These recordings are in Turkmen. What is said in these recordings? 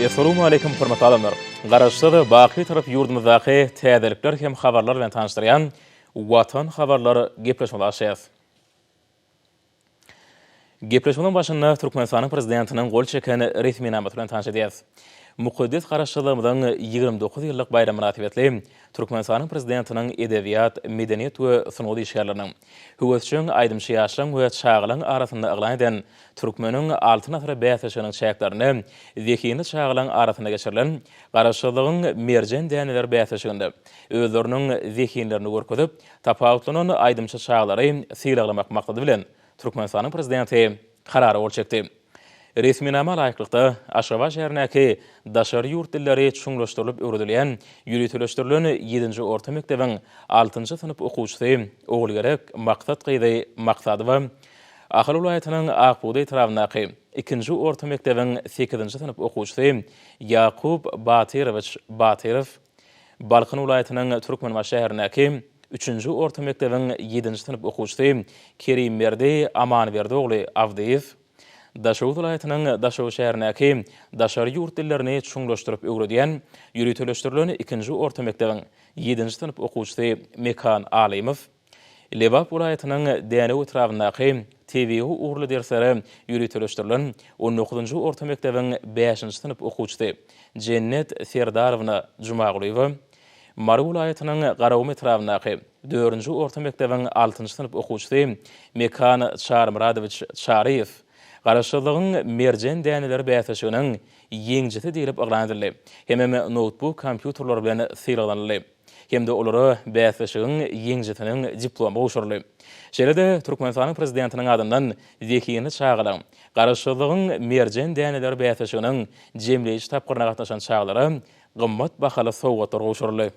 Essalamu aleýkum hormatly adamlar. Garaşsyz, baky Bitarap ýurdumyzdaky täzelikler hem habarlar bilen tanyşdyrýan Watan habarlar gepleşigimizi açýas. Gepleşigimiziň başynda Türkmenistanyň Prezidentiniň gol çeken resminamasy bilen tanyş edýäris. Mukaddes Garaşsyzlygymyzyň 29 ýyllyk baýramy mynasybetli Türkmenistanyň Prezidentiniň edebiýat, medeniýet we sungat işgärleriniň, höwesjeň aýdymçy ýaşlaryň we çagalaryň arasynda yglan eden Türkmeniň Altyn asyry bäsleşiginiň çäklerinde zehinli çagalaryň arasynda geçirilen Garaşsyzlygyň merjen däneleri bäsleşiginde özleriniň zehinlerini görkezip, tapawutlanan aýdymçy çagalary sylaglamak maksady bilen, Türkmenistanyň Prezidenti Karara gol çekdi. Resminama laýyklykda, Aşgabat şäherindäki daşary ýurt dilleri çuňlaşdyrylyp öwredilýän ýöriteleşdirilen ýedinji orta mekdebiň altynjy synp okuwçysy Ogulgerek Maksat gyzy Maksadowa, Ahal welaýatynyň Ak bugdaý etrabyndaky ikinji orta mekdebiň sekizinji synp okuwçysy Ýakup Batyrowiç Batyrow, Balkan welaýatynyň Türkmenbaşy şäherindäki üçünji orta mekdebiň ýedinji synp okuwçysy Kerimberdi Amanberdi ogly Abdyýew, Daşoguz welaýatynyň Daşoguz şäherindäki daşary ýurt dillerini çuňlaşdyryp öwredýän ýöriteleşdirilen ikinji orta mekdebiň ýedinji synp okuwçysy Mekan Alymow, Lebap welaýatynyň Dänew etrabyndaky tebigy ugurly derslere ýöriteleşdirilen on dokuzynjy orta mekdebiň bäşinji synp okuwçysy Jennet Serdarowna Jumagulyýewa, Mary welaýatynyň Garagum etrabyndaky dördünji orta mekdebiň altynjy synp okuwçysy Mekan Çarymyradowiç Çaryýew Garaşsyzlygyň merjen däneleri bäsleşiginiň ýeňijisi diýlip yglan edildi hemem noutbuk kompýuterleri bilen sylaglanyldy. hem-de olara bäsleşigiň ýeňijisiniň diplomy gowşuryldy. Şeýle-de Türkmenistanyň Prezidentiniň adyndan zehinli çagalaryň Garaşsyzlygyň merjen däneleri bäsleşiginiň jemleýji tapgyryna gatnaşan çagalara gymmat bahaly sowgatlar gowşuryldy.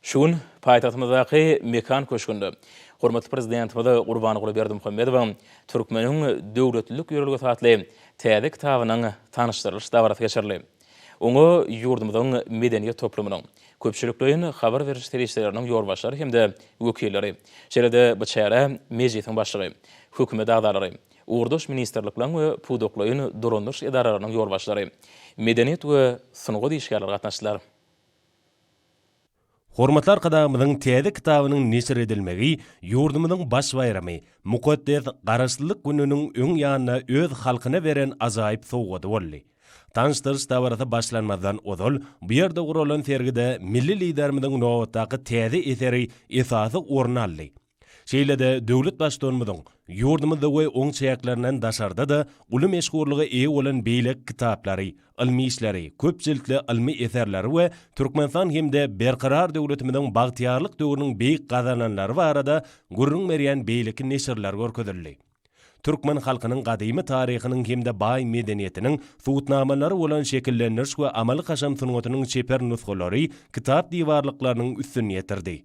Şu gün paýtagtymyzdaky Mekan köşgünde hormatly Prezidentimiz Gurbanguly Berdimuhamedowyň Türkmeniň döwletlilik ýörelgesi atly täze kitabynyň tanyşdyrylyş dabarasy geçirildi. Oňa ýurdumyzyň medeniýet toplumynyň, köpçülikleýin habar beriş serişdeleriniň ýolbaşçylary hem-de wekilleri, şeýle-de bu çärä Mejlisiň Başlygy, Hökümet agzalary, ugurdaş ministrlikleriň we pudaklaýyn dolandyryş edaralarynyň ýolbaşçylary, medeniýet we sungat işgärleri gatnaşdylar. Hormatly Arkadagymyzyň täze kitabynyň neşir edilmegi ýurdumyzyň baş baýramy, mukaddes Garaşsyzlyk gününiň öň ýanynda öz halkyna beren ajaýyp sowgady boldy. Tanyşdyryş dabarasy başlanmazdan ozal, bu ýerde guralan sergide milli Liderimiziň nobatdaky täze eseri esasy orun aldy. Şeýle-de döwlet Baştutanymyzyň ýurdumyzda we oň çäklerinden daşarda-da uly meşhurlyga eýe bolan beýleki kitaplary, ylmy işleri, köp jiltli ylmy eserleri we Türkmenistan hem-de Berkarar döwletimiziň bagtyýarlyk döwrüniň beýik gazananlary barada gürrüň berýän beýleki neşirler görkezildi. Türkmen halkynyň gadymy taryhynyň hem-de baý medeniýetiniň subutnamalary bolan şekillendiriş we amaly-haşam sungatynyň çeper nusgalary kitap diwarlyklarynyň üstüni ýetirdi.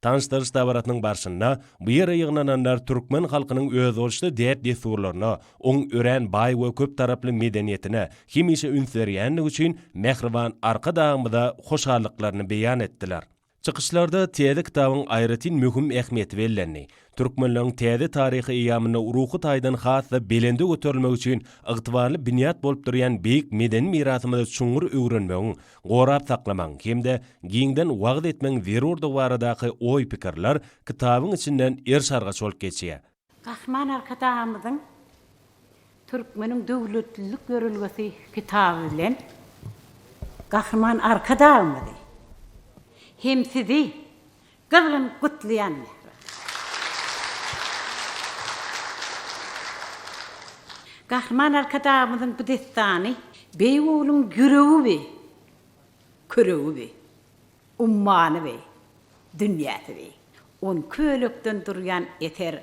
Tanyşdyryş dabarasynyň barşynda bu ýere ýygnananlar türkmen halkynyň özboluşly däp-dessurlaryna, oň örän baý we köptaraply medeniýetine hemişe üns berýändigi üçin mähriban Arkadagymyza hoşallyklaryny beýan etdiler. Çykyşlarda täze kitabyň aýratyn möhüm ähmiýeti bellendi. Türkmenleriň täze taryhy eýýamynda ruhy taýdan has-da belende göterilmegi üçin ygtybarly binýat bolup durýan beýik medeni mirasymyzy çuňňur öwrenmegiň, gorap saklamagyň hem-de giňden wagyz etmegiň zerurdygy baradaky oý-pikirler kitabyň içinden eriş-argaç bolup geçýär. Gahryman Arkadagymyzyň Türkmeniň döwletlilik ýörelgesi kitaby bilen Gahryman Arkadagymyzy hem sizi gyzgyn gutlaýan Mähriban. Gahryman Arkadagymyzyň bu dessany beýik ogluň ýüregi bi, küregi bi, ummany bi, dünýäsi bi. On iki bölekden durýan eser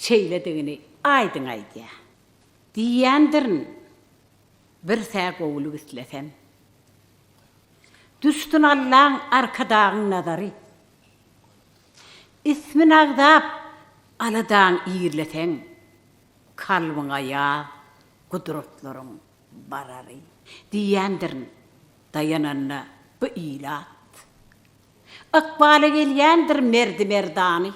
şeýledigini aýdyň aýdýar. Diýýändirin, bir-sä gowulyk islesem. Düşsün Allaň Arkadagyň nazary. Ismin agzap aladaň ýerleseň, Kalbyňa ýaz gudratlaryň barary. Diýýändirin daýananda bu ilat. Ykbala gelýändir merdi-merdany.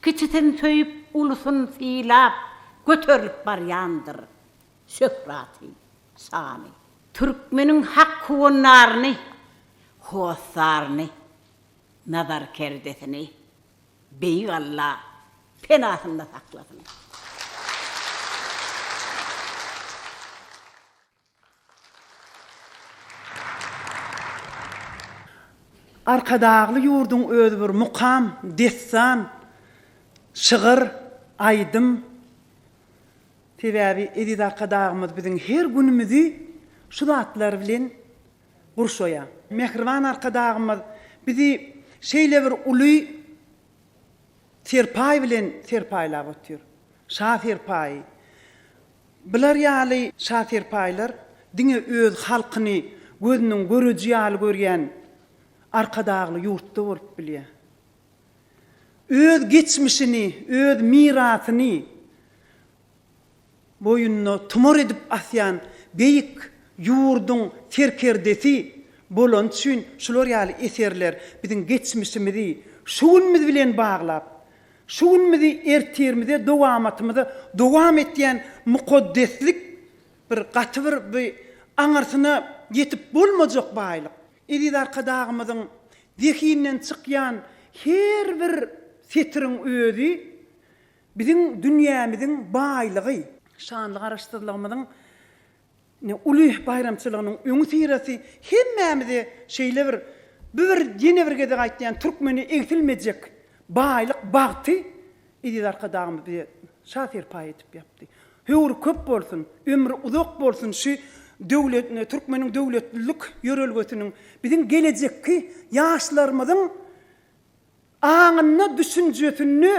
Kiçisin söýüp, ulusyn sylap, Göterilip barýandyr şöhraty, şany. Türkmeniň hak howandaryny, hossaryny, nazarkerdesini Beýik Alla penasynda saklasyn. Arkadagly ýurduň özi bir mukam, dessan, şygyr, aýdym. Sebäbi eziz Arkadagymyz biziň her günümizi şu zatlar bilen gurşaýar. Mähriban Arkadagymyz bizi şeýle bir uly serpaý bilen serpaýlap otyr. Şa serpaýy. Bular ýaly şa serpaýlar diňe öz halkyny gözüniň göreji ýaly görýän Arkadagly ýurtda bolup bilýär. Öz geçmişini, öz mirasyny boýnuna tumar edip asýan beýik ýurduň serkerdesi bolany üçin şular ýaly eserler biziň geçmişimizi şu günümiz bilen baglap, şu günümizi ertirimize, dowamatymyza dowam etýän mukaddeslik bir gaty bir bu aňyrsyna ýetip bolmajak baýlyk. Eziz Arkadagymyzyň zehinden çykýan her bir setiriň özi Biziň dünýämiziň baýlygy. Şanly Garaşsyzlygymyzyň uly baýramçylygynyň öňüsyrasy hemmämize şeýle bir bu bir ýene bir gezek aýtýan türkmene egsilmejek baýlyk bagty Eziz Arkadagymyz bize şa serpaý edip ýapdy. Höwri köp bolsun, ömri uzak bolsun şu döwlet türkmeniň döwletlilik ýörelgesiniň biziň gelejekki ýaşlarymyzyň Aňynda, düşünjesinde,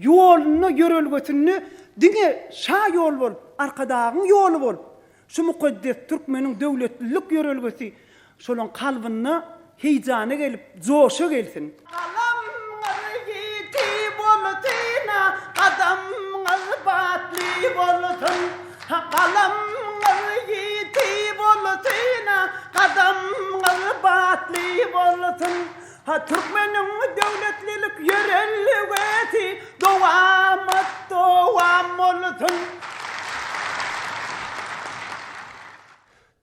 ýolunda, ýörelgesinde diňe şa ýol bolup, Arkadagyň ýoly bolup, şu mukaddes türkmeniň döwletlilik ýörelgesi şolaň kalbynda heýjana gelip, joşa gelsin. Galamyňyz ýiti bolsun-a, gadamyňyz batly bolsun. Galamyňyz ýiti bolsun-a, gadamyňyz batly bolsun. Ha türkmeniň döwletlilik ýörelgesi dowamat dowam bolsun.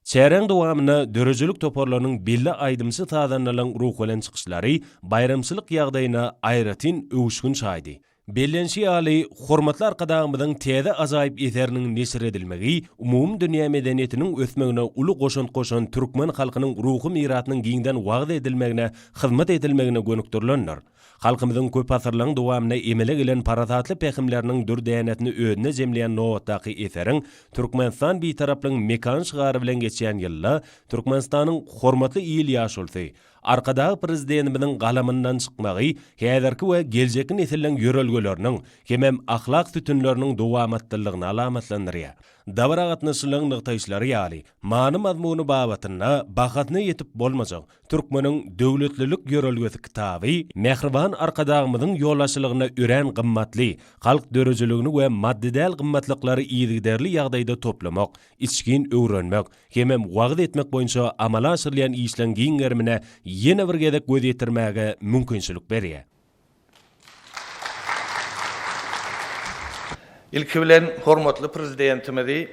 Çäräň dowamynda döredijilik toparlarynyň belli aýdymçy-sazandalaryň ruhubelent çykyşlary baýramçylyk ýagdaýyna aýratyn öwüşgin çaýdy. Bellenişi ýaly, hormatly Arkadagymyzyň täze ajaýyp eseriniň neşir edilmegi umumydünýä medeniýetiniň ösmegine uly goşant goşan türkmen halkynyň ruhy mirasynyň giňden wagyz edilmegine hyzmat edilmegine gönükdirilendir. Halkymyzyň köpasyrlaryň dowamynda emele gelen parasatly pähimleriniň dür dänesini özünde jemleýän nobatdaky eseriň Türkmenistan Bitaraplygyň mekany şygary bilen geçýän ýylda Türkmenistanyň Hormatly il ýaşulusy, Arkadag Prezidentimiziň galamyndan çykmagy häzirki we geljekki nesilleň ýörelgeleriniň hemem ahlak sütünleriniň dowamatlylygyny alamatlandyrýar. Dabara gatnaşyjylaryň nygtaýyşlary ýaly, many-mazmuny babatynda bahasyna ýetip bolmajak Türkmeniň döwletlilik ýörelgesi kitaby mähriban Arkadagymyzyň ýolbaşçylygynda örän gymmatly halk döredijiligini we maddy däl gymmatlyklary yzygiderli ýagdaýda toplamak, içgin öwrenmek hemem wagyz etmek boýunça amala aşyrylýan işleň giň gerimine ýene bir gezek göz ýetirmäge mümkinçilik berýär. Ilki bilen, hormatly Prezidentimizi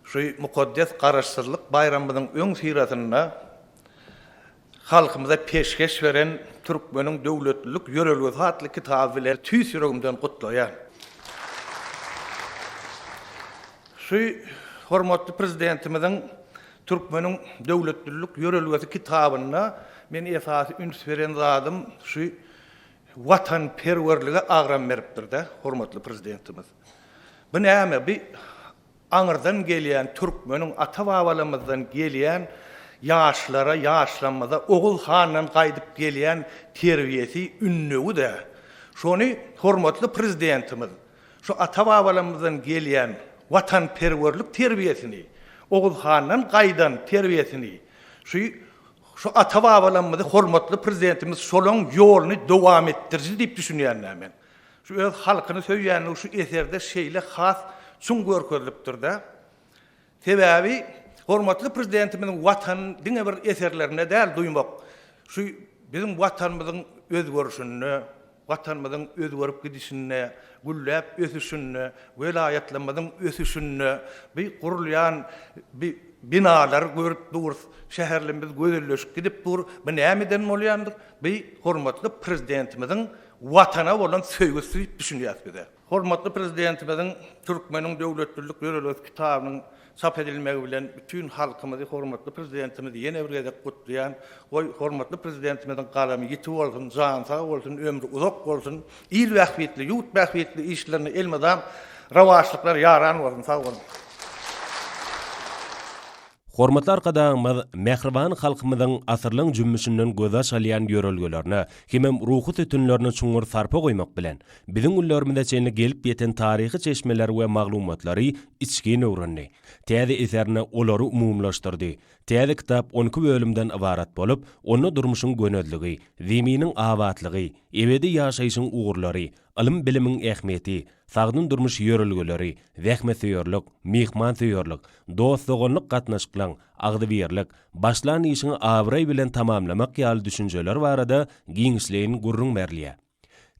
şu mukaddes Garaşsyzlyk baýramymyzyň öňüsyrasynda halkymyza peşgeş beren Türkmeniň döwletlilik ýörelgesi atly kitaby bilen tüýs ýüregimden gutlaýan. Şu hormatly Prezidentimiziň Türkmeniň döwletlilik ýörelgesi kitabynda men esasy üns beren zadym şu watanperwerlige agram beripdir-de hormatly Prezidentimiz. Bu näme? Bu Aňyrdan gelýän türkmeniň ata-babalarymyzdan gelýän ýaşlara, ýaşlarymyza Oguz handan gaýdyp gelýän terbiýesi, ündewi-dä. Şony hormatly Prezidentimiz şu ata-babalarymyzdan gelýän watanperwerlik terbiýesini, Oguz handan gaýdan terbiýesini şu şu ata-babalarymyzy hormatly Prezidentimiz şolaň ýoluny dowam etdiriji diýip düşünýän-dä men. Şu öz halkyny söýýänligi şu eserde şeýle has çuň görkezilipdir-de. Sebäbi hormatly Prezidentimiziň Watanyny diňe bir eserlerinde däl duýmak, şu Biziň Watanymyzyň özgerişinde, Watanymyzyň özgerip gidişinde, gülläp ösüşinde, welaýatlarymyzyň ösüşinde bi gurulýan bi binalary görüp durus, şäherlerimiz gözelleşip gidip dur. Bu nämeden bolýandyr? Bi hormatly Prezidentimiziň Watana bolan söýgüsi diýip düşünýäs bize. Hormatly Prezidentimiziň Türkmeniň döwletlilik ýörelgesi kitabynyň çap edilmegi bilen bütin halkymyzy hormatly Prezidentimizi ýene bir gezek gutlaýan. Goý, hormatly Prezidentimiziň galamy ýiti bolsun, jany sag bolsun, ömri uzak bolsun, il bähbitli, ýurt bähbitli işlerinde elmydam rowaçlyklar ýaran bolsun! Sag boluň! Hormatly Arkadagymyz mähriban halkymyzyň asyrlaň jümmüşinden gözbaş alýan ýörelgelerine hemem ruhy sütünlerine çuňňur sarpa goýmak bilen, biziň günlerimize çenli gelip ýeten taryhy çeşmeleri we maglumatlary içgin öwrendi. Täze eserinde olary umumylaşdyrdy. Täze kitap on iki bölümden ybarat bolup, onda durmuşyň gönezligi, Zeminiň abatlygy, ebedi ýaşaýşyň ugurlary, ylym-bilimiň ähmiýeti, sagdyn durmuş ýörelgeleri, zähmetsöýerlik, myhmansöýerlik, dost-doganlyk gatnaşyklaň, agzybirlik, başlan işiňi abraý bilen tamamlamak ýaly düşünjeler barada giňişleýin gürrüň berilýär.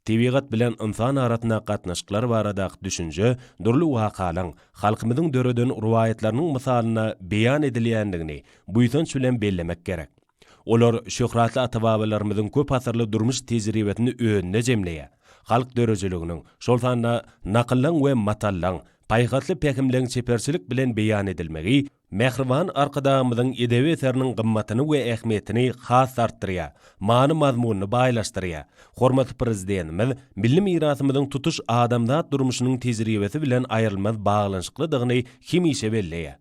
Tebigat bilen ynsan arasyndaky gatnaşyklar baradaky düşünje dürli wakalaň, halkymyzyň döreden rowaýatlarynyň mysalynda beýan edilýändigini buýsanç bilen bellemek gerek. Olar şöhratly ata-babalarymyzyň köp asyrly durmuş tejribesini özünde jemleýär. Halk döredijiliginiň, şol sanda nakyllaň we matallaň, paýhasly pähimleň çeperçilik bilen beýan edilmegi mähriban Arkadagymyzyň edebi eseriniň gymmatyny we ähmiýetini has-da artdyrýar, many-mazmunyny baýlaşdyrýar. Hormatly Prezidentimiz milli mirasymyzyň tutuş adamzat durmuşynyň tejribesi bilen aýrylmaz baglanyşyklydygyny hemişe belleýär.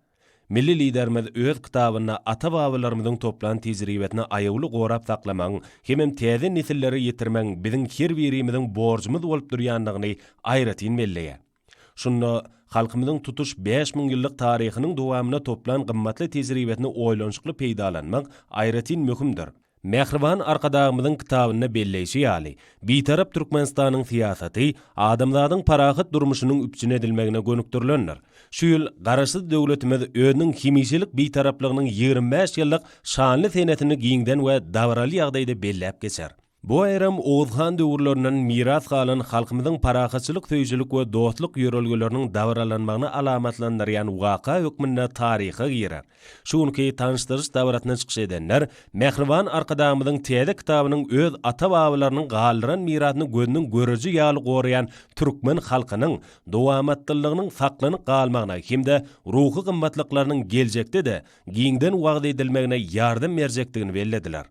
Milli Liderimiz öz kitabynda ata-babalarymyzyň toplan tejribesini aýawly gorap saklamagyň hemem täze nesillere ýetirmegiň biziň her birimiziň borjumyz bolup durýandygyny aýratyn belleýär. Şunda halkymyzyň tutuş 5000 ýyllyk taryhynyň dowamynda toplan gymmatly tejribesini oýlanyşykly peýdalanmak aýratyn möhümdir. Mähriban Arkadagymyzyň kitabynda belleýşi ýaly, Bitarap Türkmenistanyň syýasaty adamzadyň parahat durmuşynyň üpjün edilmegine gönükdirilendir. Şu ýyl Garaşsyz döwletimiz özüniň hemişelik Bitaraplygynyň 25 ýyllyk şanly senesini giňden we dabaraly ýagdaýda belläp geçer. Bu baýram Oguz han döwürlerinden miras galan halkymyzyň parahatçylyk söýüjilik we dostluk ýörelgeleriniň dabaralanmagyny alamatlandyrýan waka hökmünde taryha girer. Şu günki tanyşdyryş dabarasynda çykyş edenler mähriban Arkadagymyzyň täze kitabynyň öz ata-babalarynyň galdyran mirasyny gözüniň göreji ýaly goraýan türkmen halkynyň dowamatlylygynyň saklanyp galmagyna hem-de ruhy gymmatlyklarynyň geljekde-de giňden wagyz edilmegine ýardam berjekdigini bellediler.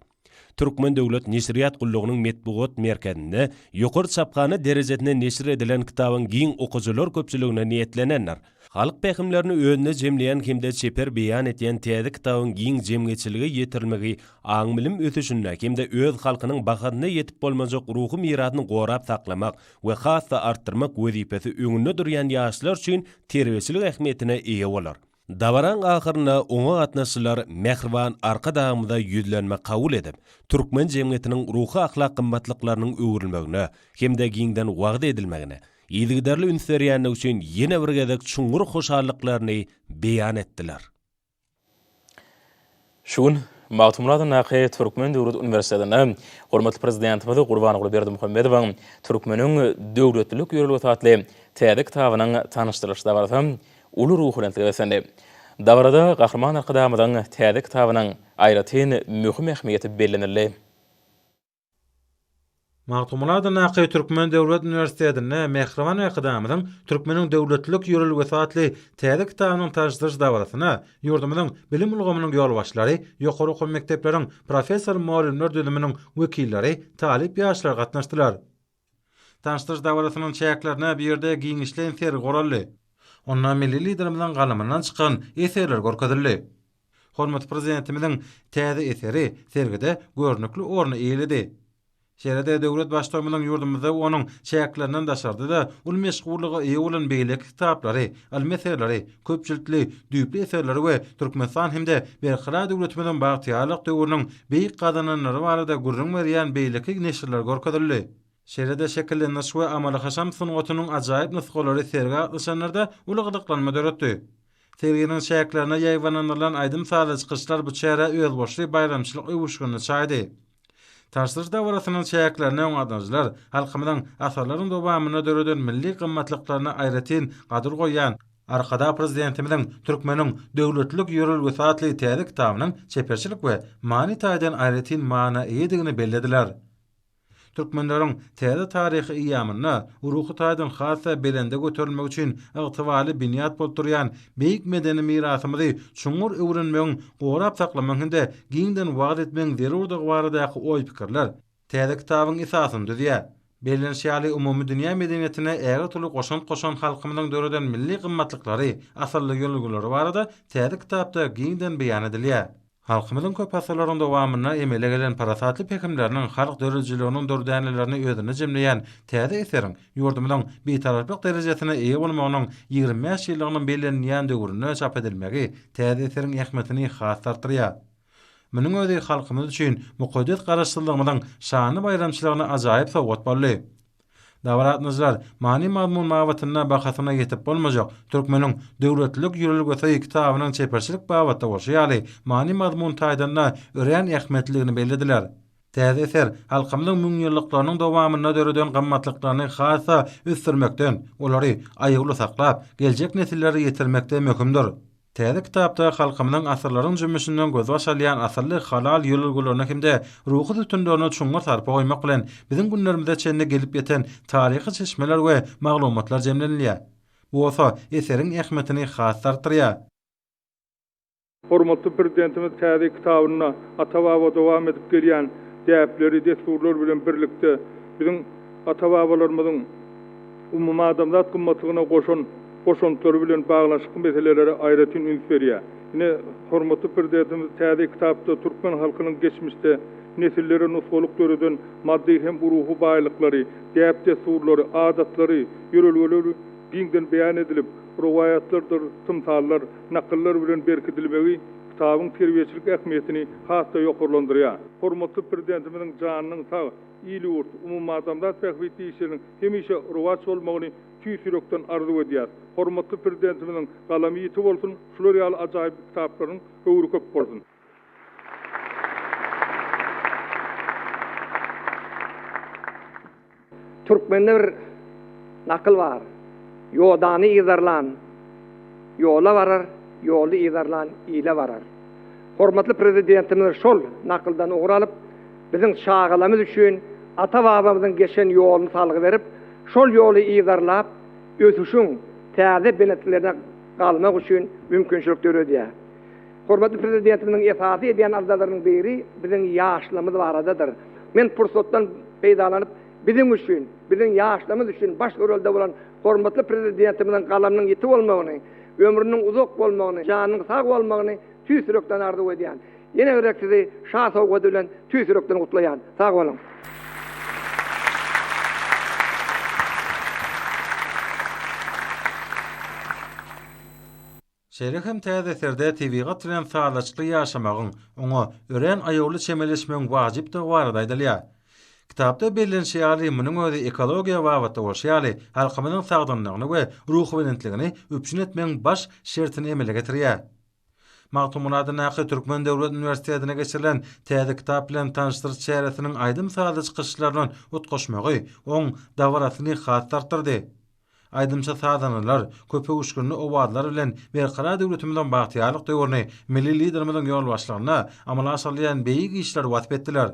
Türkmen döwlet neşirýat gullugynyň metbugat merkezinde ýokary çaphana derejesinde neşir edilen kitabyň giň okyjylar köpçüligine niýetlenendir. Halk pähimlerini özünde jemleýän hem-de çeper beýan etýän täze kitabyň giň jemgyýetçilige ýetirilmegi aň-bilim ösüşinde hem-de öz halkynyň bahasyna ýetip bolmajak ruhy mirasyny gorap saklamak we has-da artdyrmak wezipesi öňünde durýan ýaşlar üçin terbiýeçilik ähmiýetine eýe bolar. Dabaraň ahyrynda oňa gatnaşyjylar mähriban Arkadagymyza ýüzlenme kabul edip, türkmen jemgyýetiniň ruhy-ahlak gymmatlyklarynyň öwrülmegine hem-de giňden wagyz edilmegine yzygiderli üns berýändigi üçin ýene bir gezek çuňňur hoşallyklaryny beýan etdiler. Şu gün Magtymguly adyndaky Türkmen döwlet uniwersitetinde hormatly Prezidentimiz Gurbanguly Berdimuhamedowyň Türkmeniň döwletlilik ýörelgesi atly täze kitabynyň tanyşdyrylyş dabarasy uly ruhubelentlige beslendi. Dabarada Gahryman Arkadagymyzyň täze kitabynyň aýratyn möhüm ähmiýeti bellenildi. Magtymguly adyndaky Türkmen döwlet uniwersitetinde mähriban Arkadagymyzyň Türkmeniň döwletlilik ýörelgesi atly täze kitabynyň tanyşdyryş dabarasyna ýurdumyzyň bilim ulgamynyň ýolbaşçylary, ýokary okuw mekdepleriň professor-mugallymlar düzüminiň wekilleri, talyp ýaşlar gatnaşdylar. Tanyşdyryş dabarasynyň çäklerinde bu ýerde giňişleýin sergi guraldy. Onda milli Liderimiziň galamyndan çykan eserler görkezildi. Hormatly Prezidentimiziň täze eseri sergide görnükli orny eýeledi. Şeýle-de döwlet Baştutanymyzyň ýurdumyzda we onuň çäklerinden daşarda-da uly meşhurlyga eýe bolan beýleki kitaplary, ylmy eserleri, köp jiltli, düýpli eserleri we Türkmenistan hem-de Berkarar döwletimiziň bagtyýarlyk döwrüniň beýik gazananlary barada gürrüň berýän beýleki neşirler görkezildi. Şeýle-de şekillendiriş we amaly-haşam sungatynyň ajaýyp nusgalary sergä gatnaşanlarda uly gyzyklanma döretdi. Serginiň çäklerinde ýaýbaňlandyrylan aýdym-sazly çykyşlar bu çärä özboluşly baýramçylyk öwüşginini çaýdy. Tanyşdyryş dabarasynyň çäklerinde öňe gatnaşyjylar halkymyzyň asyrlaryň dowamynda döreden milli gymmatlyklaryna aýratyn gadyr goýýan Arkadag Prezidentimiziň Türkmeniň döwletlilik ýörelgesi atly täze kitabynyň çeperçilik we many taýdan aýratyn mana eýedigini bellediler. Türkmenleriň täze taryhy eýýamynda ruhy taýdan has-da belende göterilmegi üçin ygtybarly binýat bolup durýan beýik medeni mirasymyzy çuňňur öwrenmegiň, gorap saklamagyň hem-de giňden wagyz etmegiň zerurdygy baradaky oý-pikirler täze kitabyň esasyny düzýär. Bellenişi ýaly, umumydünýä medeniýetine ägirt uly goşant goşan halkymyzyň döreden milli gymmatlyklary, asylly ýörelgeleri barada täze kitapda giňden beýan edilýär. Halkymyzyň köp asyrlaryň dowamynda emele gelen parasatly pähimleriniň, halk döredijiliginiň dürdänelerini özünde jemleýän täze eseriň ýurdumyzyň Bitaraplyk derejesine eýe bolmagynyň 25 ýyllygynyň bellenilýän döwründe çap edilmegi täze eseriň ähmiýetini has-da artdyrýar. Munuň özi halkymyz üçin mukaddes Garaşsyzlygymyzyň şanly baýramçylygyna ajaýyp sowgat boldy. Dabara gatnaşyjylar many-mazmun babatynda bahasyna ýetip bolmajak Türkmeniň döwletlilik ýörelgesi kitabynyň çeperçilik babatda bolşy ýaly, many-mazmun taýdan-da örän ähmiýetlidigini bellediler. Täze eser halkymyzyň müňýyllyklarynyň dowamynda döreden gymmatlyklaryny has-da ösdürmekden, olary aýawly saklap, geljek nesillere ýetirmekde möhümdir. Täze kitapda halkymyzyň asyrlaryň jümmüşinden gözbaş alýan asylly halal ýörelgelerine hem-de ruhy sütünlerine çuňňur sarpa goýmak bilen, biziň günlerimize çenli gelip ýeten taryhy çeşmeler we maglumatlar jemlenilýär. Bu bolsa eseriň ähmiýetini has-da artdyrýar. Hormatly Prezidentimiz täze kitabynda ata-baba dowam edip gelýän däpleri, dessurlar bilen birlikde, biziň ata-babalarymyzyň umumadamzat gymmatlygyna goşan goşantlary bilen baglanyşykly meselelere aýratyn üns berýär. Ine, hormatly Prezidentimiz täze kitapda türkmen halkynyň geçmişde nesillere nusgalyk döreden maddy hem ruhy baýlyklary, däp-dessurlary, adatlary, ýörelgeleri giňden beýan edilip, rowaýatlardyr tymsallar, nakyllar bilen berkidilmegi kitabyň terbiýeçilik ähmiýetini has-da ýokarlandyrýar. Hormatly Prezidentimiziň janynyň sag, il-ýurt, umumadamzat bähbitli işleriniň hemişe rowaç bolmagyny tüýs ýürekden arzuw edýäris. Hormatly Prezidentimiziň galamy ýiti bolsun, şular ýaly ajaýyp kitaplaryň höwri köp bolsun! Türkmende bir nakyl bar, Ýodany yzarlan ýola barar, ýoly yzarlan ile barar. Hormatly Prezidentimiz şol nakyldan ugur alyp, biziň çagalarymyz üçin ata-babamyzyň geçen ýoluny salgy berip, şol ýoly yzarlap, ösüşiň täze belentliklerine galmak üçin mümkinçilik döredýär. Hormatly Prezidentimiziň esasy edýän aladalarynyň biri biziň ýaşlarymyz baradadyr. Men pursatdan peýdalanyp, biziň üçin, biziň ýaşlarymyz üçin baş görelde bolan hormatly Prezidentimiziň galamynyň ýiti bolmagyny, ömrüniň uzak bolmagyny, janynyň sag bolmagyny tüýs ýürekden arzuw edýän. Ýene bir gezek sizi Şa sowgady bilen tüýs ýürekden gutlaýan. Sag boluň! Şeýle hem täze eserde tebigat bilen sazlaşykly ýaşamagyň, oňa örän aýawly çemeleşmegiň wajypdygy barada aýdylýar. Kitapda bellenişi ýaly, munuň özi ekologiýa babatda bolşy ýaly, halkymyzyň sagdynlygyny we ruhubelentligini üpjün etmegiň baş şertini emele getirýär. Magtymguly adyndaky Türkmen döwlet uniwersitetinde geçirilen täze kitap bilen tanyşdyryş çäresiniň aýdym-sazly çykyşlar bilen utgaşmagy oň dabarasyny has-da artdyrdy. Aýdymçy-sazandalar köpöwüşginli owazlar bilen Berkarar döwletimiziň bagtyýarlyk döwrüni, milli Liderimiziň ýolbaşçylygynda amala aşyrylýan beýik işleri wasp etdiler.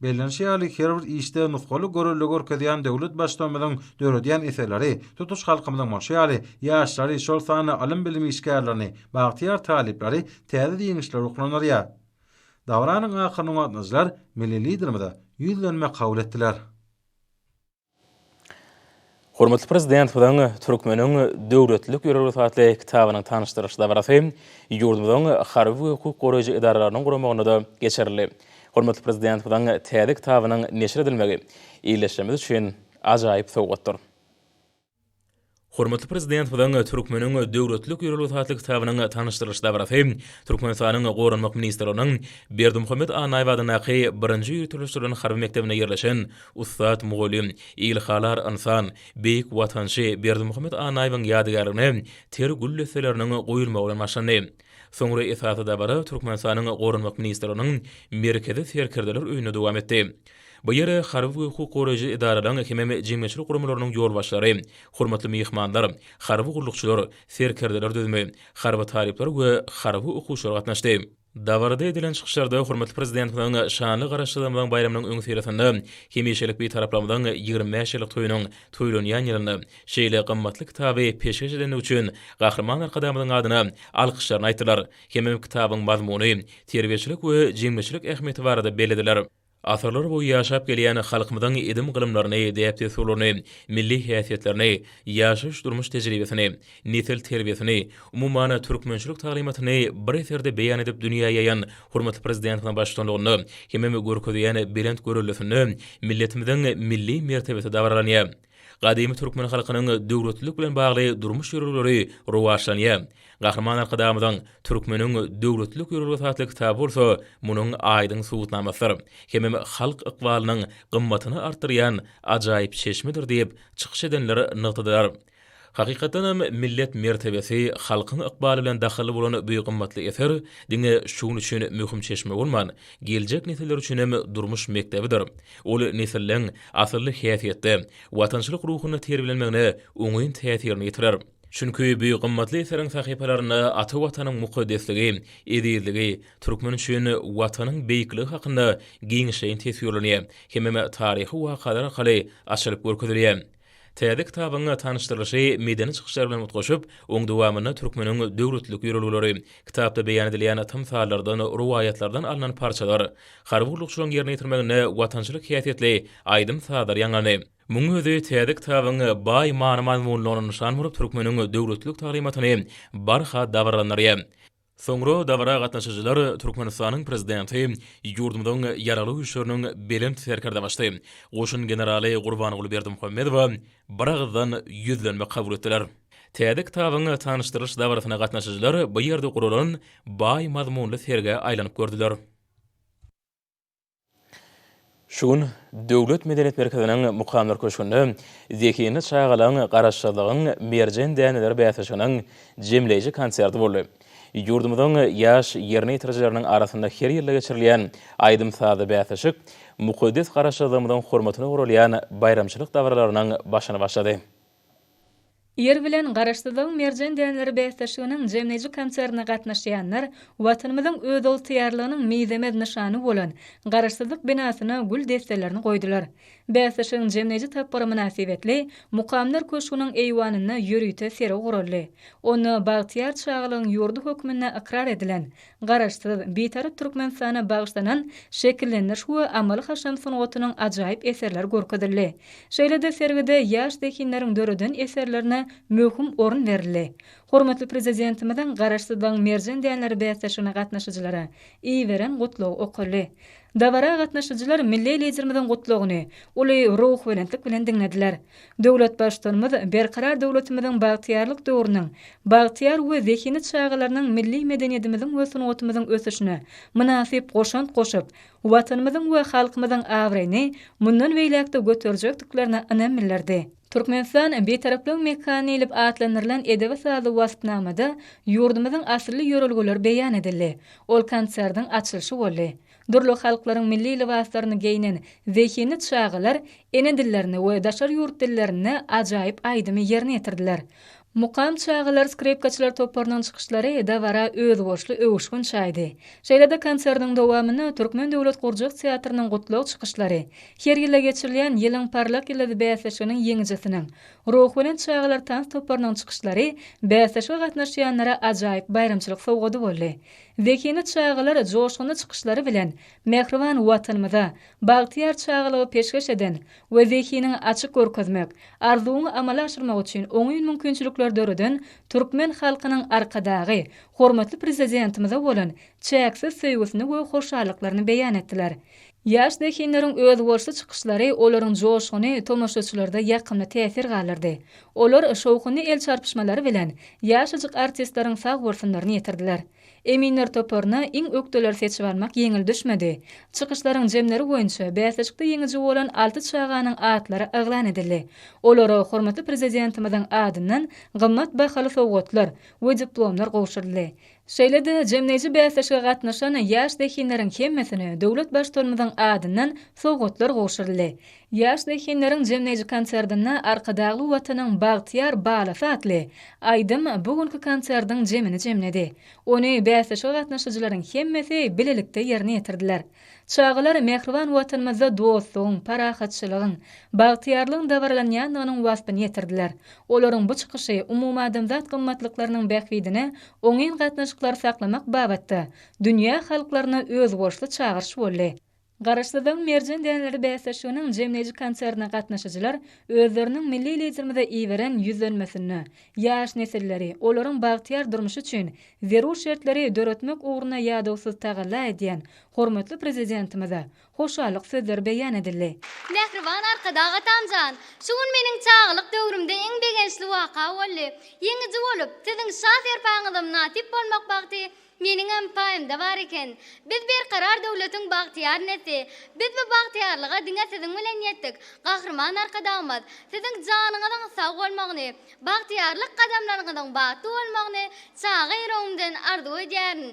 Bellenişi ýaly, her bir işde nusgalyk görelde görkezýän döwlet Baştutanymyzyň döredýän eserleri tutuş halkymyzyň bolşy ýaly, ýaşlary, şol sanda ylym-bilim işgärlerini, bagtyýar talyplary täze ýeňişlere ruhlandyrýar. Dabaranyň ahyrynda gatnaşyjylar milli Liderimize ýüzlenme kabul etdiler. Hormatly Prezidentimiziň Türkmeniň döwletlilik ýörelgesi atly kitabynyň tanyşdyrylyş dabarasy ýurdumyzyň harby we hukuk goraýjy edaralarynyň guramagynda-da geçirildi. Hormatly Prezidentimiziň täze kitabynyň neşir edilmegi ildeşlerimiz üçin ajaýyp sowgatdyr. Hormatly Prezidentimiziň Türkmeniň döwletlilik ýörelgesi atly kitabynyň tanyşdyrylyş dabarasy Türkmenistanyň Goranmak ministrliginiň Berdimuhamet Annaýew adyndaky birinji ýöriteleşdirilen harby mekdebinde ýerleşen ussat mugallym, ilhalar ynsan, beýik watançy Berdimuhamet Annaýewiň ýadygärligine ter gül desseleriniň goýulmagy bilen başlandy. Soňra esasy dabara Türkmenistanyň Goranmak ministrliginiň Merkezi serkerdeler öýünde dowam etdi. Bu ýere harby we hukuk goraýjy edaralaryň hemem jemgyýetçilik guramalarynyň ýolbaşçylary, hormatly myhmanlar, harby gullukçylar, serkerdeler düzümi, harby talyplar we harby okuwçylar gatnaşdy. Dabarada edilen çykyşlarda hormatly Prezidentimiziň şanly Garaşsyzlygymyzyň baýramynyň öňüsyrasynda hemişelik Bitaraplygymyzyň 25 ýyllyk toýunyň toýlanýan ýylynda şeýle gymmatly kitaby peşgeş edendigi üçin Gahryman Arkadagymyzyň adyna alkyşlaryny aýtdylar hemem kitabyň mazmuny, terbiýeçilik we jemgyýetçilik ähmiýeti barada bellediler. Asyrlar boýy ýaşap gelýän halkymyzyň edim-gylymlaryny, däp-dessurlaryny, milli häsiýetlerini, ýaşaýyş-durmuş tejribesini, nesil terbiýesini, umuman, türkmençilik taglymatyny bir eserde beýan edip dünýä ýaýan hormatly Prezidentimiziň baştutanlygynda hemem görkezýän belent göreldesinde milletimiziň milli mertebesi dabaralanýar. Gadymy türkmen halkynyň döwletlilik bilen bagly durmuş ýörelgeleri rowaçlanýar. Gahryman Arkadagymyzyň Türkmeniň döwletlilik ýörelgesi atly kitaby bolsa munuň aýdyň subutnamasydyr hemem halk ykbalynyň gymmatyny artdyrýan ajaýyp çeşmedir diýip, çykyş edenler nygtadylar. Hakykatdanam, millet mertebesi halkyň ykbaly bilen dahylly bolan bu gymmatly eser diňe şu gün üçin möhüm çeşme bolman, geljek nesiller üçin hem durmuş mekdebidir. Ol nesilleň asylly häsiýetde, watançylyk ruhunda terbiýelenmegine oňyn täsirini ýetirer. Çünki bu gymmatly eseriň sahypalarynda ata Watanyň mukaddesligi, ezizligi, türkmen üçin Watanyň beýikligi hakynda giňişleýin teswirlenýär hemem taryhy wakalar arkaly açylyp görkezilýär. Täze kitabyň tanyşdyrylyşy medeni çykyşlar bilen utgaşyp, oň dowamynda türkmeniň döwletlilik ýörelgeleri, kitapda beýan edilýän tymsallardan, rowaýatlardan alnan parçalar, harby gullukçylaryň ýerine ýetirmeginde watançylyk häsiýetli aýdym-sazlar ýaňlandy. Munuň özi täze kitabyň baý many-mazmunlygyna nyşan bolup, türkmeniň döwletlilik taglymatyny barha dabaralandyrýar. Soňra dabara gatnaşyjylar Türkmenistanyň Prezidenti, ýurdumyzyň Ýaragly Güýçleriniň Belent Serkerdebaşysy, goşun generaly Gurbanguly Berdimuhamedowa biragyzdan ýüzlenme kabul etdiler. Täze kitabyň tanyşdyrylyş dabarasyna gatnaşyjylar bu ýerde guralan baý mazmunly sergä aýlanyp gördüler. Şu gün Döwlet medeniýet merkeziniň Mukamlar köşgünde zehinli çagalaryň Garaşsyzlygyň merjen däneleri bäsleşiginiň jemleýji konserti boldy. Ýurdumyzyň ýaş ýerine ýetirijileriniň arasynda her ýylda geçirilýän aýdym-sazly bäsleşik mukaddes Garaşsyzlygymyzyň hormatyna guralýan baýramçylyk dabaralarynyň başyny başlady. Ýer bilen Garaşsyzlygyň merjen däneleri bäsleşiginiň jemleýji konsertine gatnaşýanlar Watanymyzyň özygtyýarlygynyň mizemez nyşany bolan Garaşsyzlyk binasyna gül desselerini goýdular. Bäsleşigiň jemleýji tapgyry mynasybetli Mukamlar köşgüniň eýwanynda ýörite sergi guraldy. Onda bagtyýar çagalygyň ýurdy hökmünde ykrar edilen Garaşsyz, Bitarap Türkmenistana bagyşlanan şekillendiriş we amaly-haşam sungatynyň ajaýyp eserleri görkezildi. Şeýle-de sergide ýaş zehinleriň döreden eserlerine möhüm orun berildi. Hormatly Prezidentimiziň Garaşsyzlygyň merjen däneleri bäsleşigine gatnaşyjylara iberen Gutlagy okaldy. Dabara gatnaşyjylar milli Liderimiziň Gutlagyny uly ruhubelentlik bilen diňlediler. Döwlet Baştutanymyz Berkarar döwletimiziň bagtyýarlyk döwrüniň bagtyýar we zehinli çagalarynyň milli medeniýetimiziň we sungatymyzyň ösüşine mynasyp goşant goşup, Watanymyzyň we halkymyzyň abraýyny mundan beýläk-de göterjekdiklerine ynam bildirdi. Türkmenistan, Bitaraplygyň mekany diýlip atlandyrylan edebi-sazly waspnamada ýurdumyzyň asylly ýörelgeleri beýan edildi. Ol konsertiň açylyşy boldy. Dürli halklaryň milli lybaslaryny geýnen zehinli çagalar ene dillerinde we daşary ýurt dillerinde ajaýyp aýdymy ýerine ýetirdiler. Mukam çagalar skripkaçylar toparynyň çykyşlary dabara özboluşly öwüşgin çaýdy. Şeýle-de konsertiň dowamynda Türkmen döwlet gurjak teatrynyň gutlag çykyşlary, her ýylda geçirilýän Ýylyň parlak ýyldyzy bäsleşiginiň ýeňijisiniň, Ruhubelent çagalar tans toparynyň çykyşlary bäsleşige gatnaşýanlara ajaýyp baýramçylyk sowgady boldy. Zehinli çagalar joşgunly çykyşlary bilen mähriban Watanymyza bagtyýar çagalygy peşgeş eden we zehiniňi açyk görkezmek, arzuwyňy amala aşyrmak üçin oňyn mümkinçilikleri döreden türkmen halkynyň Arkadagy, hormatly Prezidentimize bolan çäksiz söýgüsini we hoşallyklaryny beýan etdiler. Ýaş zehinleriň özboluşly çykyşlary, olaryň joşguny tomaşaçylarda ýakymly täsir galdyrdy. Olar şowhunly el çarpyşmalary bilen ýaşajyk artistleriň sag bolsunlaryny ýetirdiler. Eminler toparyna iň ökdeleri seçip almak ýeňil düşmedi. Çykyşlaryň jemleri boýunça bäsleşikde ýeňiji bolan alty çaganyň atlary yglan edildi. Olara hormatly Prezidentimiziň adyndan gymmat bahaly sowgatlar we diplomlar gowşuryldy. Şeýle-de, jemleýji bäsleşige gatnaşan ýaş zehinleriň hemmesine döwlet Baştutanymyzyň adyndan sowgatlar gowşuryldy. Ýaş zehinleriň jemleýji konsertinde Arkadagly Watanyň bagtyýar balasy atly aýdym bu günki konsertiň jemini jemledi. Ony bäsleşige gatnaşyjylaryň hemmesi bilelikde ýerine ýetirdiler. Çagalar mähriban Watanymyzda dostlugyň, parahatçylygyň, bagtyýarlygyň dabaralanýandygynyň waspyny ýetirdiler. Olaryň bu çykyşy umumadamzat gymmatlyklarynyň bähbidine oňyn gatnaşyklary saklamak babatda dünýä halklaryna özboluşly çagyryş boldy. Garaşsyzlygyň merjen däneleri bäsleşiginiň jemleýji konsertine gatnaşyjylar özleriniň milli Liderimize iberen Ýüzlenmesinde ýaş nesilleri, olaryň bagtyýar durmuşy üçin zerur şertleri döretmek ugrunda ýadawsyz tagalla edýän hormatly Prezidentimize hoşallyk sözleri beýan edildi. Mähriban Arkadag atamjan, şu gün meniň çagalyk döwrümde iň begençli waka boldy. Ýeňiji bolup, siziň şa serpaýyňyza mynasyp bolmak bagty Meniňem paýymda bar eken. Biz Berkarar döwletiň bagtyýar nesli. Biz bu bagtyýarlyga diňe siziň bilen ýetdik. Gahryman Arkadagymyz, siziň janyňyzyň sag bolmagyny, bagtyýarlyk gadamlaryňyzyň batly bolmagyny çaga ýüregimden arzuw edýärin.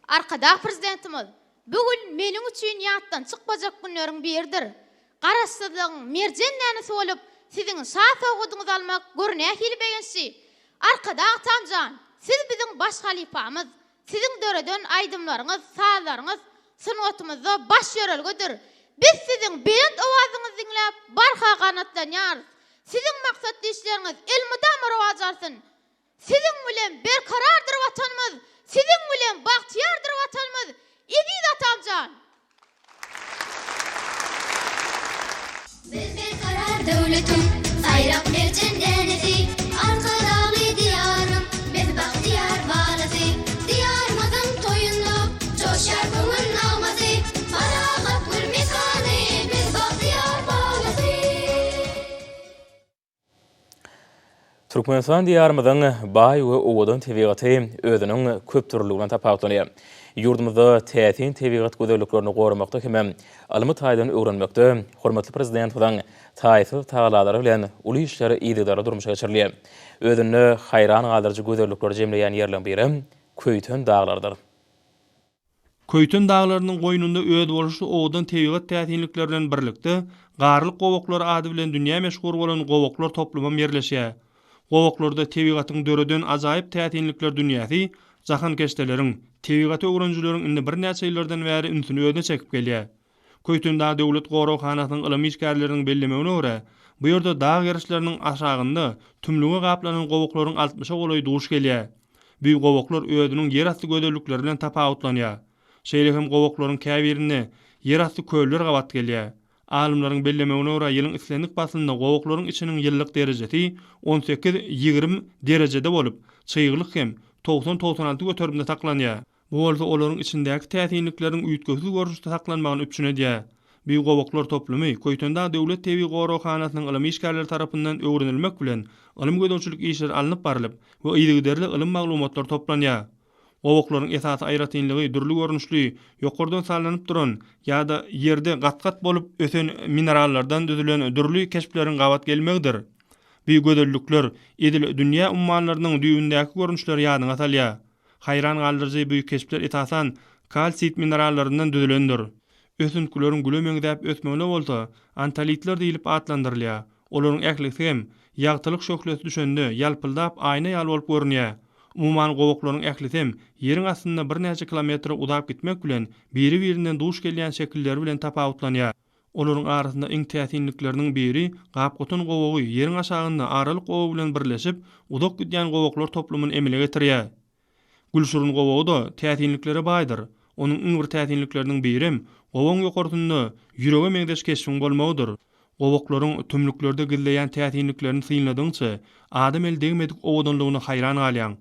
Arkadag Prezidentimiz, Bu gün meniň üçin ýatdan çykmajak günleriň biridir. Garaşsyzlygyň merjen dänesi bolup, siziň şa sowgadyňyzy almak gör nähili begençli! Arkadag atam jan, siz biziň baş halypamyz. Siziň döreden aýdymlaryňyz, sazlaryňyz sungatymyzda baş ýörelgedir. Biz siziň belent owazyňyzy diňläp, barha ganatlanýarys. Siziň maksatly işleriňiz elmydama rowaç alsyn! Siziň bilen berkarardyr Watanymyz, Siziň bilen bagtyýardyr Watanymyz, eziz atamjan! Biz berkarar döwletiň saýrak merjen dänesi, Arkadagly Diýaryň biz bagtyýar balasy. Diýarymyzyň toýunda joşýar köňül nagmasy, Parahat gül mekany biz bagtyýar balasy. Türkmenistan Diýarymyzyň baý we owadan tebigaty özüniň köpdürlüligi bilen tapawutlanýar. Ýurdumyzda täsin tebigat gözelliklerini goramakda hemem ylmy taýdan öwrenmekde hormatly Prezidentimiziň taýsyz tagallalary bilen uly işler yzygiderli durmuşa geçirilýär. Özünde haýran galdyryjy gözellikleri jemleýän ýerleň birem Köýten daglarydyr. Köýten daglarynyň goýnunda özboluşly owadan tebigat täsinlikleri bilen birlikde, Garlyk gowaklary ady bilen dünýä meşhur bolan gowaklar toplumam ýerleşýär. Gowaklarda tebigatyň döreden ajaýyp täsinlikler dünýäsi jahankeşdeleriň, tebigaty öwrenijileriň indi birnäçe ýyllardan bäri ünsüni özüne çekip gelýär. Köýtendag döwlet goraghanasynyň ylym işgärleriniň bellemegine görä, bu ýerde dag gerişleriniň aşagynda tümlüge gaplanan gowaklaryň altmyşa golaýy duş gelýär. Bu gowaklar özüniň ýerasty gözellikleri bilen tapawutlanýar. Şeýle hem gowaklaryň käbirinde ýerasty köller gabat gelýär. Alymlaryň bellemegine görä, ýylyň islendik paslynda gowaklaryň içiniň ýyllyk derejesi 18, 20 derejede bolup, çyglyk hem 90, 96 göterimde saklanýar. Bu bolsa olaryň içindäki täsinlikleriň üýtgewsiz görnüşde saklanmagyny üpjün edýär. Bu gowaklar toplumy Köýtendag döwlet tebigy goraghanasynyň ylym işgärleri tarapyndan öwrenilmek bilen, ylym-gözegçilik işleri alnyp barlyp we yzygiderli ylym maglumatlar toplanýar. Gowaklaryň esasy aýratynlygy dürli görnüşli, ýokardan sallanyp duran ýa-da ýerde gat-gat bolup ösen minerallardan düzülen dürli keşpleriň gabat gelmegidir. Bu gözellikler edil dünýä ummanlarynyň düýbündäki görnüşleri ýadyňa salýar. Haýran galdyryjy bu keşpler esasan kalsit minerallaryndan düzülendir. Ösüntgileriň güle meňzäp ösmegine bolsa antolitler diýlip atlandyrylýar. Olaryň ählisi hem ýagtylyk şöhlesi düşende ýalpyldap aýna ýaly bolup görünýär. Umuman gowaklaryň ählisem ýeriň astynda birnäçe kilometre uzap gitmek bilen biri-birinden duş gelýän şekilleri bilen tapawutlanýar. Olaryň arasynda iň täsinlikleriniň biri Gapgotan gowagy ýeriň aşagynda Aralyk gowagy bilen birleşip, uzak gidýän gowaklar toplumyny emele getirýär. Gülşirin gowagy-da täsinliklere baýdyr. Onuň iň bir täsinlikleriniň birem, gowagyň ýokarsynda ýürege meňzeş keşbiň bolmagydyr. Gowaklaryň tümlüklerde gizleýän täsinliklerini synladygyňça, adam eli degmedik owadanlygyna haýran galýaň.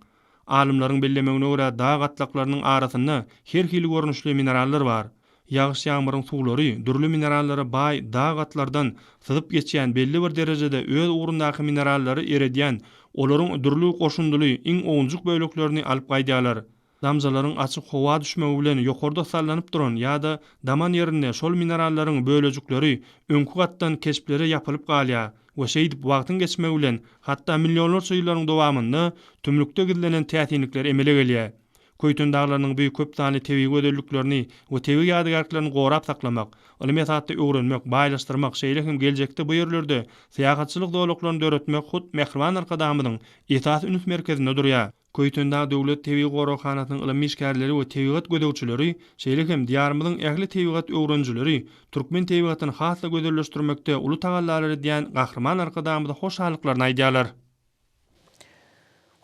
Alymlaryň bellemegine görä, dag gatlaklarynyň arasynda her hili görnüşli minerallar bar. Ýagyş-ýagmyryň suwlary dürli minerallara baý dag gatlardan syzyp geçýän belli bir derejede öz ugrundaky minerallary eredýän olaryň dürli goşundyly iň owunjyk böleklerini alyp gaýdýarlar. Damjalaryň açyk howa düşmegi bilen ýokarda sallanyp duran ýa-da daman ýerinde şol minerallaryň bölejikleri öňki gatdan keşplere ýapylyp galýar we şeýdip wagtyň geçmegi bilen hatda millionlarça ýyllaryň dowamynda tümlükde gizlenen täsinlikler emele gelýär. Köýten daglarynyň bu köp sanly tebigy gözelliklerini we tebigy ýadygärliklerini gorap saklamak, ylmy esasda öwrenmek, baýlaşdyrmak, şeýle hem geljekde bu ýerlerde syýahatçylyk zolaklaryny döretmek hut mähriban Arkadagymyzyň esasy üns merkezinde durýar. Köýtendag döwlet tebigy goraghanasynyň ylym işgärleri we tebigat gözegçileri, şeýle hem Diýarymyzyň ähli tebigat öwrenijileri türkmen tebigatyny has-da gözelleşdirmekde uly tagallalar edýän Gahryman Arkadagymyza hoşallyklaryny aýdýarlar.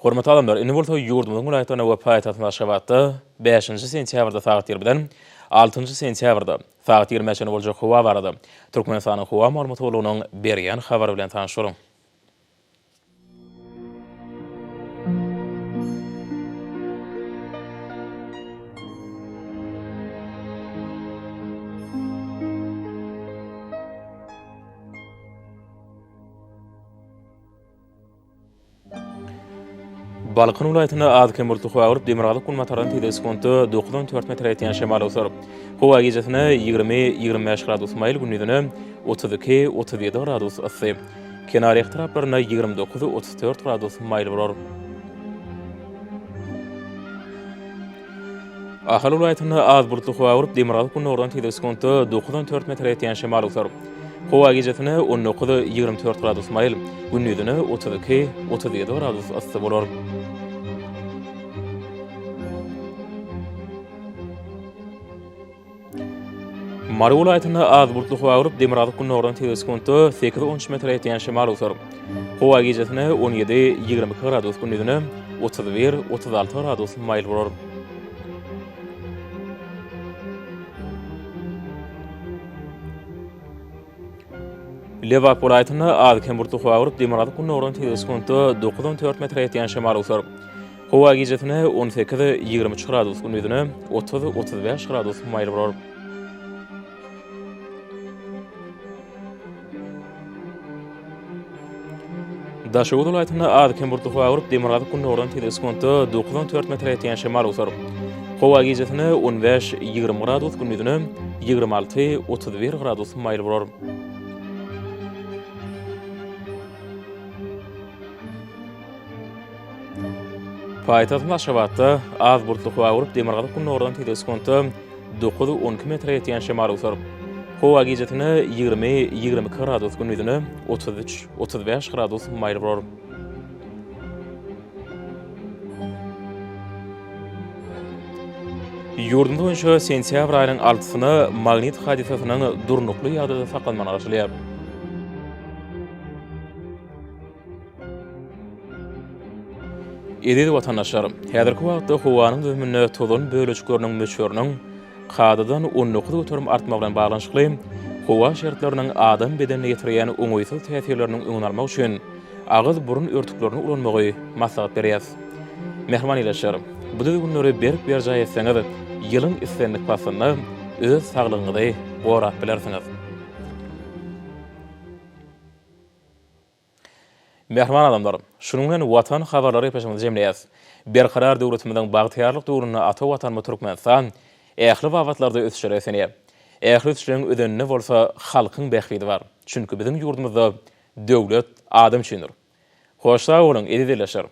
Hormatly adamlar, indi bolsa ýurdumyzyň welaýatlarynda we paýtagtymyz Aşgabatda bäşinji sentýabrda sagat ýigrimiden altynjy sentýabrda sagat ýigrimä çenli boljak howa barada Türkmenistanyň Howa maglumat gullugynyň berýän habary bilen tanyş boluň. Balkan welaýatynda az-kem bulutly howa bolup, demirgazyk-günbatardan tizligi sekuntda dokuzdan dört metre ýetýän şemal öwser. Howa gijesine 20, 25 gradus maýyl, gündizine 32, 37 gradus yssy. Kenarýaka etraplarynda 29, 34 gradus maýyl bolar. Ahal welaýatynda az bulutly howa bolup, demirgazyk-gündogardan tizligi sekuntda dokuzdan dört metre ýetýän şemal öwser. Howa gijesine 19, 24 gradus maýyl, gündizine 32, 37 gradus yssy bolar. Mary welaýatynda az bulutly howa bolup, demirgazyk-gündogardan tizligi sekuntda sekiz, on üç metre ýetýän şemal öwser. Howa gijesine 17, 22 gradus, gündizine 31, 36 gradus maýyl bolar. Lebap welaýatynda az-kem bulutly howa bolup, demirgazyk-gündogardan tizligi sekuntda dokuz, on dört metre ýetýän şemal öwser. Howa gijesine 18, 23 gradus, gündizine 30, 35 gradus maýyl bolar. Daşoguz welaýatynda az-kem bulutly howa bolup, demirgazyk-gündogardan tizligi sekuntda dokuz, on dört metre ýetýän şemal öwser. Howa gijesine 15, 20 gradus, gündizine 26, 31 gradus maýyl bolar. Paýtagtymyz Aşgabatda az bulutly howa bolup, demirgazyk-gündogardan tizligi sekuntda dokuz, on iki metre ýetýän şemal öwser. Howa gijesine 20, 22 gradus, gündizine 33, 35 gradus maýyl bolar. Ýurdumyz boýunça sentýabr aýynyň altysyna magnit hadysasynyň durnukly ýagdaýda saklanmagyna garaşylýar. Eziz watandaşlar, häzirki wagtda howanyň düzüminde tozan bölejikleriniň möçberiniň kadadan 19% artmagy bilen baglanyşykly howa şertleriniň adam bedenine ýetirýän oňaýsyz täsirleriniň öňüni almak üçin agyz-burun örtüklerini ulanmagy maslahat berýäris. Mähriban ildeşler, bu düzgünleri berk berjaý etseňiz, ýylyň islendik paslynda öz saglygyňyzy gorap bilersiňiz. Mähriban adamlar, şunuň bilen Watan habarlary gepleşigimizi jemleýäris. Berkarar döwletimiziň bagtyýarlyk döwründe ata Watanymyz Türkmenistan ähli babatlarda ösüşlere beslenýär. Ähli ösüşleriň özeninde bolsa halkyň bähbidi bar. Çünki biziň ýurdumyzda döwlet adam üçindir. Hoş sag boluň, eziz ildeşler!